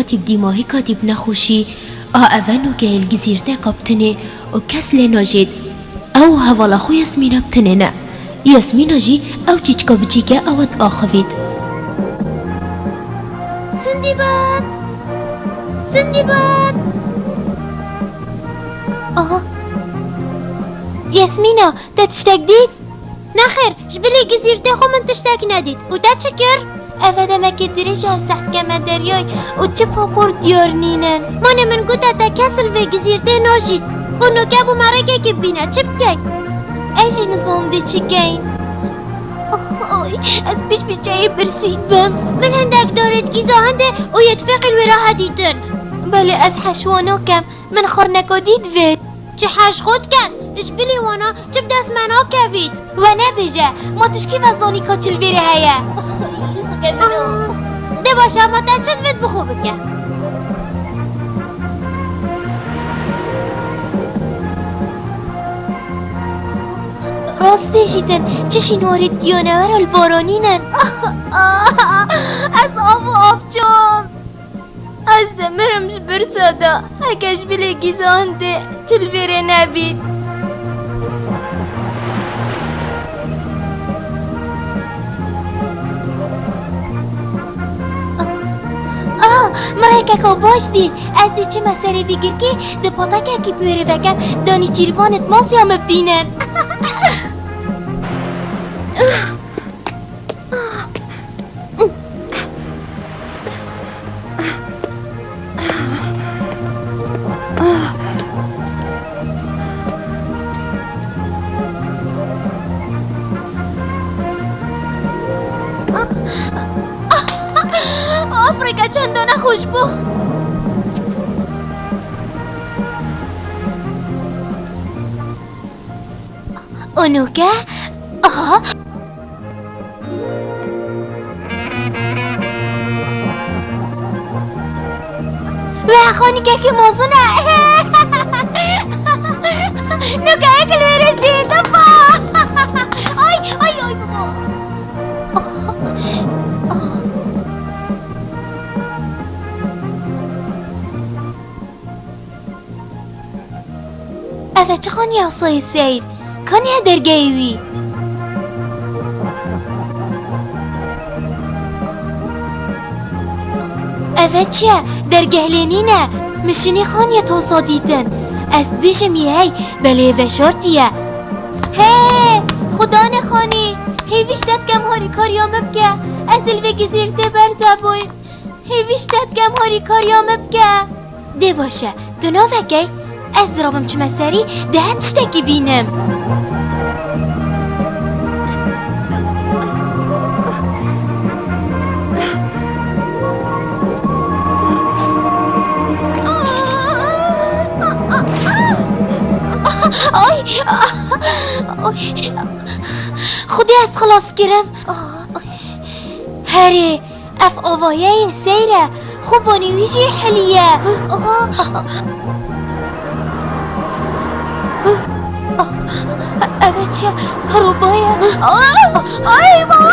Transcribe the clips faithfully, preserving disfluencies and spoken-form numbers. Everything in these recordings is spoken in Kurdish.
Tîp dîmahîka tîp nexweşî a eve nûkeyê li gizîrteka bi tinê û kes lê najêt. Ew û hevala xwe Yasmîna bi tinê ne. Yasmîna jî ew çîçka biçîk e ewa diaxivît. Sindîbat! Sindîbat! Aha! Yasmîna, te tiştek dît? Nexêr, ji bilî gizîrtê xwe min tiştek nedît. Û te çi kir? Eve demekê dirêj e ez seht keme deryayê û çi papor diyar nînin. Manê min gote te kes li vê gizîrtê najît. Û noke bû me rêkekê bîne. Çi bikeyn? Ez jî nizam dê çi keyn. Ay, ez pişt bi çayê pirsî bim. Min hindek dorê digîza hindê û yê tifêqî li wê re hedîtin. Belê ez heşwa nakem. Min xirneka dî divêt. Çi heş xwe diket? Ji bilî wana çi bi dest me nakevît. We nebêje, ma tu ji kî ve zanî ka çi li vêrê heye? Dê baş e, ma te çi divêt bi xwe bike. Rast bêjîtin, çi şînorît giyanewera li baranî nin. Ez av û avçam. Ez dimirim ji birsa de, heke ji bilê gîzan dê çi li vêrê nebît. Ah, min rêkeka baş dît. Ez dê çime serê vî girkê, di patekekî bi wêrê vekem, danî çîrvanê di masiya min bînin. Afrîka çend nexweş bû. Û nûke? Aha! Wê xanîkekî mezin e. Nûkeyek li wê re jî tepa. Ay, ay, ay, baba. Ev e çi xaniye Esayê Seyr? Kaniye dergehê wî? Ev e çi ye? Dergeh lê nîne. Min şinî xaniye tosa dîtin. Ez dibêjim yê hey, belê veşartî ye. Hê! Xudanê xanî! Hêvî ji te dikem harîkariya min bike. Ez li vê gizîrtê berze bûyim. Hêvî ji te dikem harîkariya min bike. Dê baş e, tu navekey, ez dirabim çime serî, dê her tiştekî bînim. Ay! Ay! Xwedê ez xilas kirim. Herê. Ev avayeyê seyr e, xwe banî wî jî heliye. Ev e çi? Roba ye. Ay baba!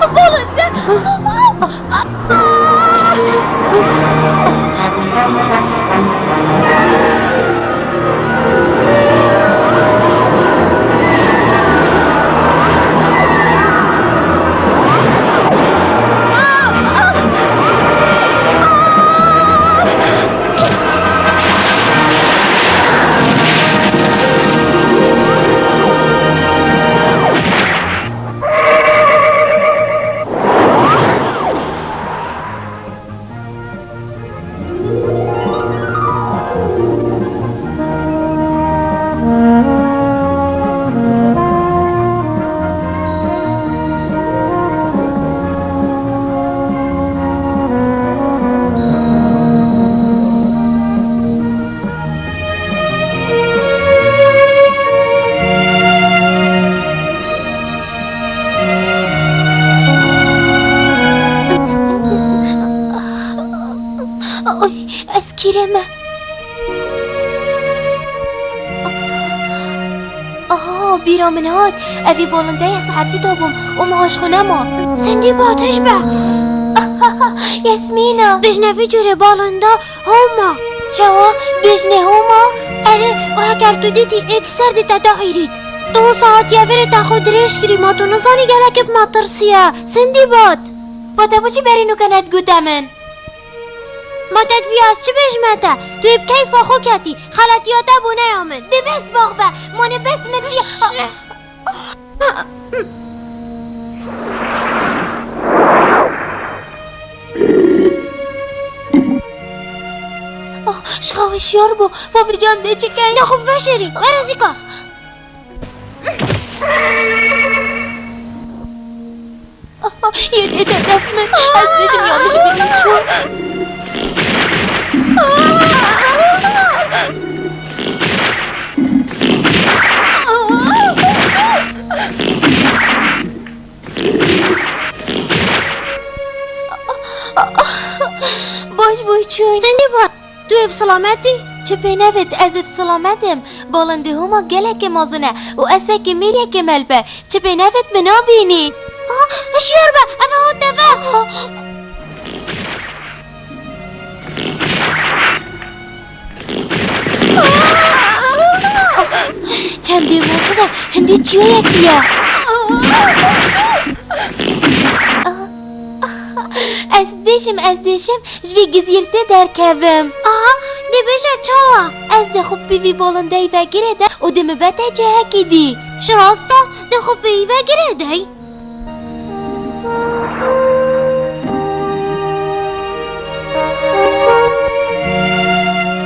Bilind e. Ay, ez kîrê me. Aha, Bîra min hat, evî balindeyê ez erdî dabûm û min haş xwe nema. Sindîbad, hişk be. Yasmîna. Bêjne vî cûrê balinda homa. Çawa? Bêjne homa? Erê, û heger tu dîtî êk ser dî te da hîrît. Tu wisa hatiye vêrê te xwe dirêj kirî, ma tu nizanî gelek bi me tirsiye. Sindîbad. Ba te bo çi berî nûke nedgote min? Ma te divî ez çi bêjime te? Tu yê bi keyfa xwe ketî. Xeletiya te bû ne ya min. Dê bes bax be. Mane bes min diye. Ah, ji xwe hişyar bû. Va vê cem dê çi keyn? De xwe veşêrî. Were zîka. Yê dê te def min. Ez bêjim ya min ji bînî çû. Baş bû çûn. Sindîbad, tu yê bi silamet î? Çi pê nevêt, ez ê bi silamet im. Balindê homa gelekê mezin e û ez wekî mîrekê me li ber. Çi pê nevêt, min nabînî. Ah, hişyar be, ev e, hat deve. Çendê mezin e, hindî çiyayekî ye. Ez dibêjim, ez dêşim ji vê gizîrtê derkevim. Aha, dê bêje çawa? Ez dê xwe bi vî balindeyî ve girêde û dê min bete cihekî dî. Ji rast e, dê xwe bi vî ve girêdey?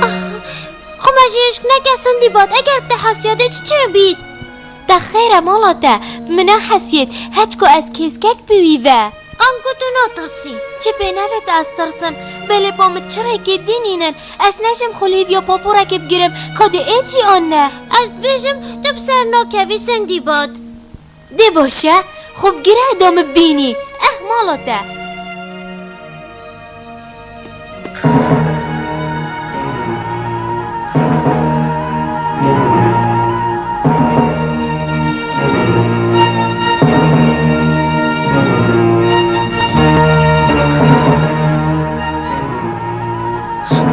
Ah, xwe mejî hişk neke Sindîbad, eger bi te hesiya dê çi çêbît? Te xêr e mala te, bi min nehesiyêt, heçku ez kêskek bi wî ve. Anku tu natirsî? Çi pê nevêt ez tirsim, belê pa min çirêkê dî nînin, ez nejim xwe lêviya paporekê bigirim, ka dê êt jî an ne. Ez dibêjim tu bi ser nakevî Sindîbad. Dê baş e, xwe bigire da min bînî. Eh, mala te.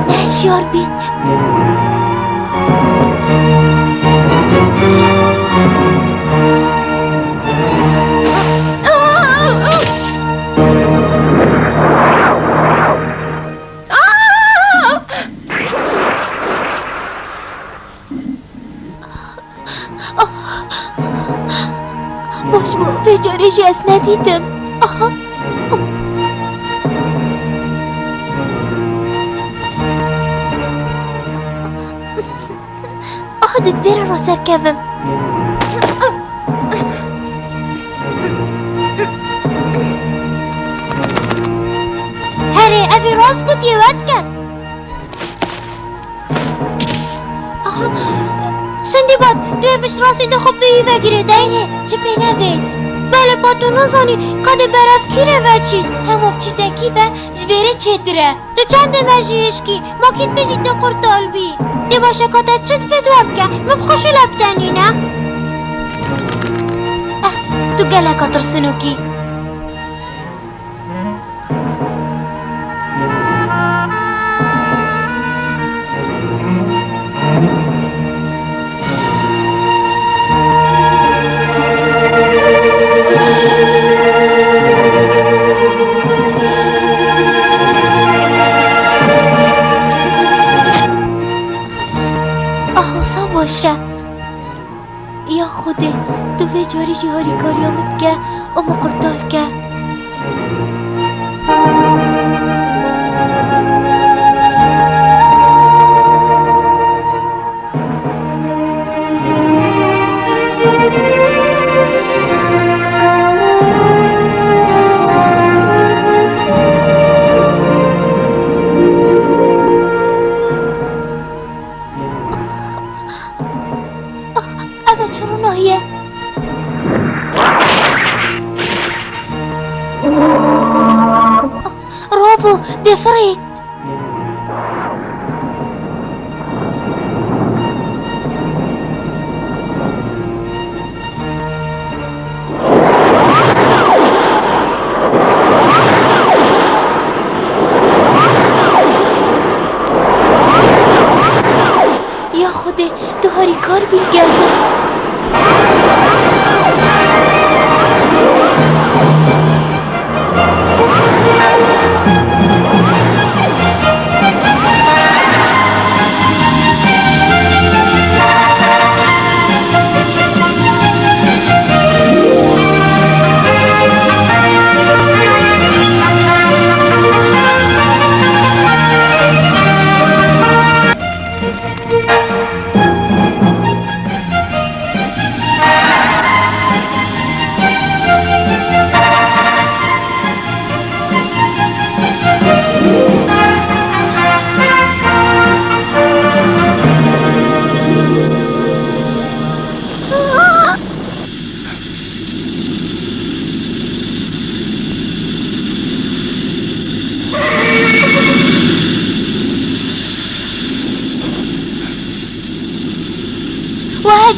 Ne hişyar bît. Baş bû, vê carê jî ez nedîtim. Aha. Aha, dê divê re raserkevim. Herê, evî rast gotiye, we diket. Aha. Sindîbad, tu yê bi rastî de xwe pêyî vegirê, dey? Erê, çi pê nevê? Belê, pa tu nizanî, ka dê berev kî re veçî? Hema bi çîtekî ve ji vê re çêtir e. Tu çendê me jî hişkî, ma kî dibêjî tu qurtal bî? Dê baş e, ka te çi divê di we bike, min bi xwe şûle bitenîne. Eh, tu geleka tirsinokî. Ah, wisa baş e. Ya Xwedê, tu vê carî jî harîkariya min bike û min qurtal ke. Ah, ev e çi ronahî ye? Rabû, dê firêt.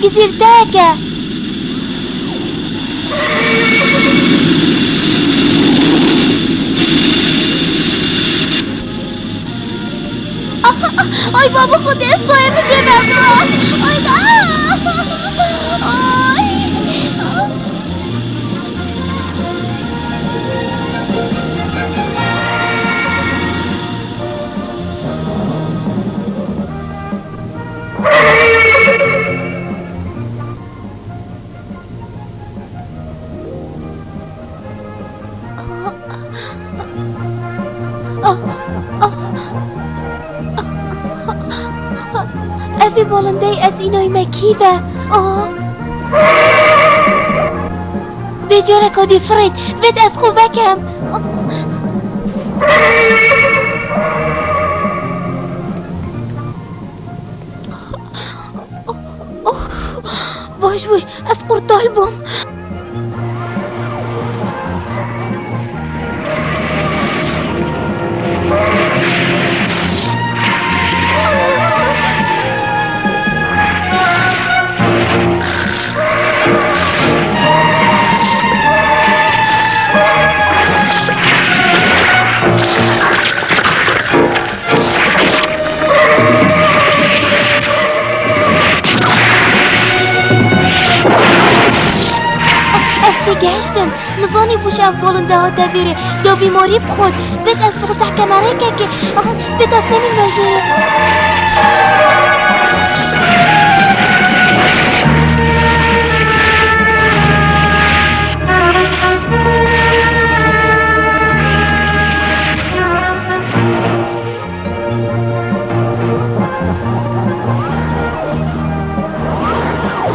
Gizîrteyek e. Ay baba Xwedê, ez soyê min jê vebû. Ay da. Ay. Evî bolindey ez înoyî me kî ve? Dê careka dî firêt, vêt ez xwe vekem. Baş bûy, ez qurtal bûm. Ez têgehiştim. Min zanîbû ji ev bolinde hate vêrê. Da bîmarî bixwit. Vêt ez bixwe sehkemerêkekê. Ah, vêt ez nemîn me vêrê.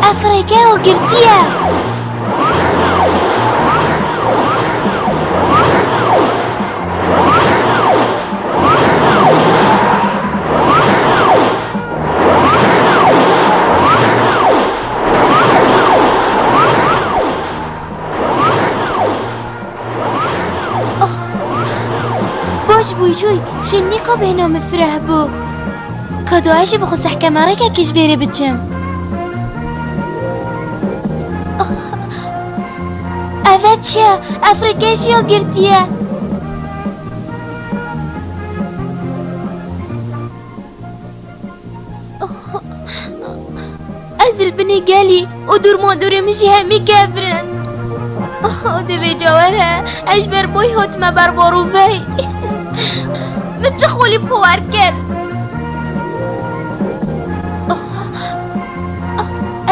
Ev rêke ew girtiye. Baş bû, çûy, şînîka bêhna min fireh bû. Ka do ez jî bi xwe sehkemerêkekê ji vêrê biçim. Eve çi ye? Ev rêke jî ya girtiye. Ez li binê gelî û dûrmadûrê min jî hemî kevir in. Divê cawer e, ez ji ber boy hatime ber barovey. Min çi xolî bi xwe werkir?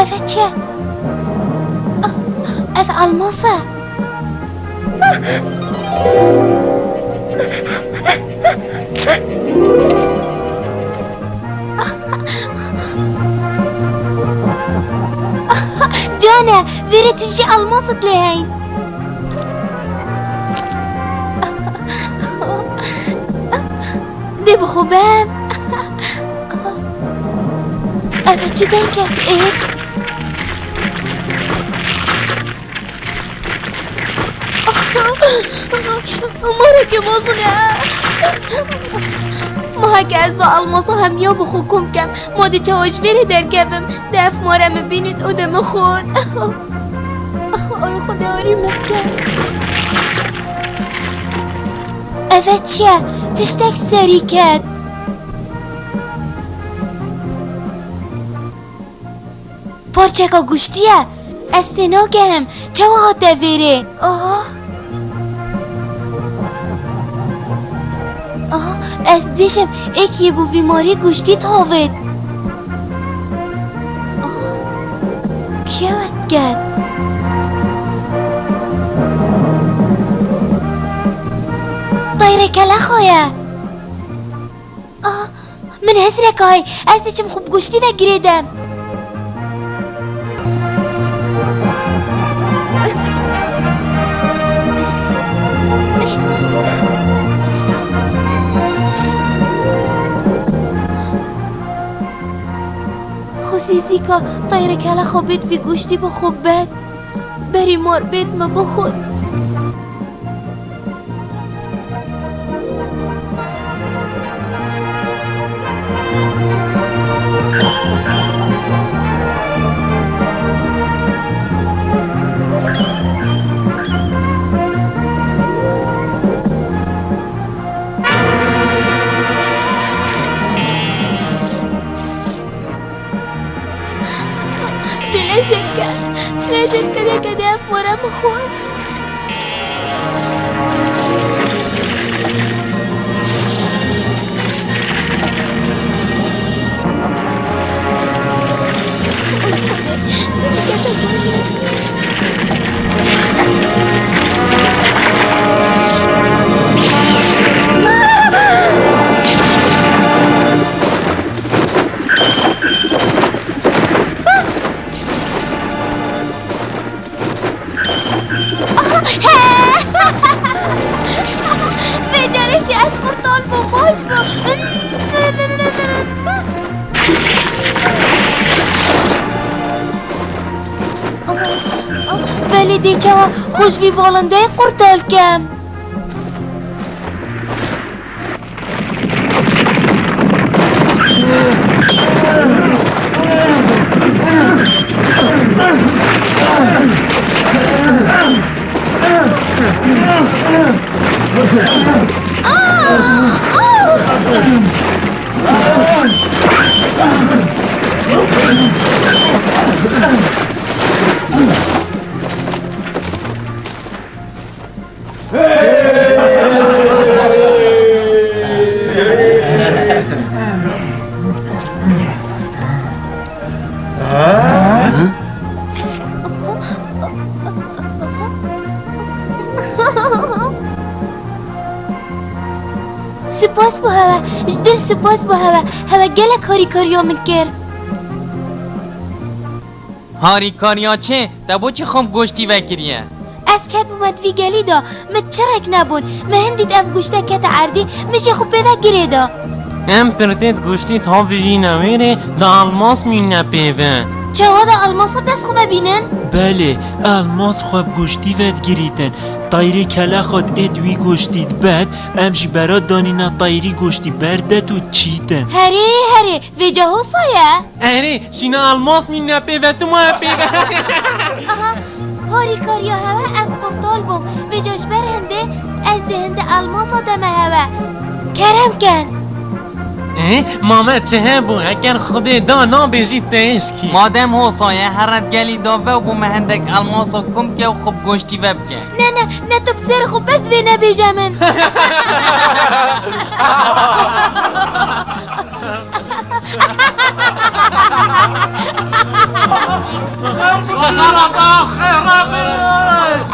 Ev e çi? Ev elmas e. Cane, vêrê tu jî elmasik lê heyn. Dê bi xwe bem. Ev çi deng e? Ê? Mareke mezin e. Ma heke ez va elmasa hemiya bi xwe kom kem, ma dê çawa ji vêrê derkevim? Dê ev mare min bînît û dê min xwit. Ay Xwedê arî min bike. Eve çi ye? Tiştek serî ket. Parçeka guştî ye. Ez tê nagehim. Çawa hate vêrê? Ah. Ah, ez dibêjim, êkî bû vî marî guştî tavêt. Ah, kê wet ket? Teyrê kelexa ye. Ah, min hizrek hay, ez diçim xwe bi guştî ve girêdem. Xwezî zîka teyrê kelexa bêt vî guştî bi xwe bet. Berî mar bêt min bixwit. Were min xwe. Vê carê jî ez qurtal bûm, baş bû. Belê dê çawa xwe ji vî balindeyê qurtal kem. Spas bo hewe, ji dil spas bo hewe. Hewe gelek harîkariya min kir. Harîkariya çi? Te bo çi xwe bi goştî vekiriye? Ez ketbûme di vî gelî de, min çi rêk nebûn. Min hin dît ev goşte kete erdî, min jê xwe pê ve girê da. Em pirtê di goştî tavijîne wê rê, di elmas mîne pê ve. Çawa da elmasa dest xwe vebînin? Belê, elmas xwe bi goştî vedigirîtin. Tayrê kelexa dê di wî goştî dibet, em jî bera danîna tayrî goştî berdet û çîtin. Herê, herê, vêca hosa ye. Erê, şîna elmas mîne pê ve, tu maye pê ve. Aha, harîkariya hewe ez qurtal bûm. Vêca ji ber hindê ez dê hindê elmasa deme hewe. Kerem ken. Ê, ma me çi hebû, eger Xwedê da nabêjî têşkî. Madem hosa ye, here di gelî da ve û bo me hindek elmasa kom ke û xwe bi goştî ve bike. Ne, ne, ne tu bi ser xwe bes vê nebêje min.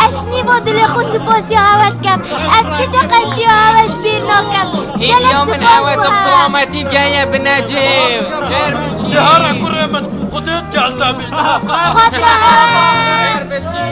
Ez nîva dilê xwe spasiya hewe dikem. Ev çi çeqenciya hewe ji bîr nakem. Gelek Hêviya min spas ew e bo tu bi hewe. Selametî geye bi Necîb. Xêr biçî. Dihara kurê min, Xwedê digel te bî. Xatira hewe. Xêr biçî.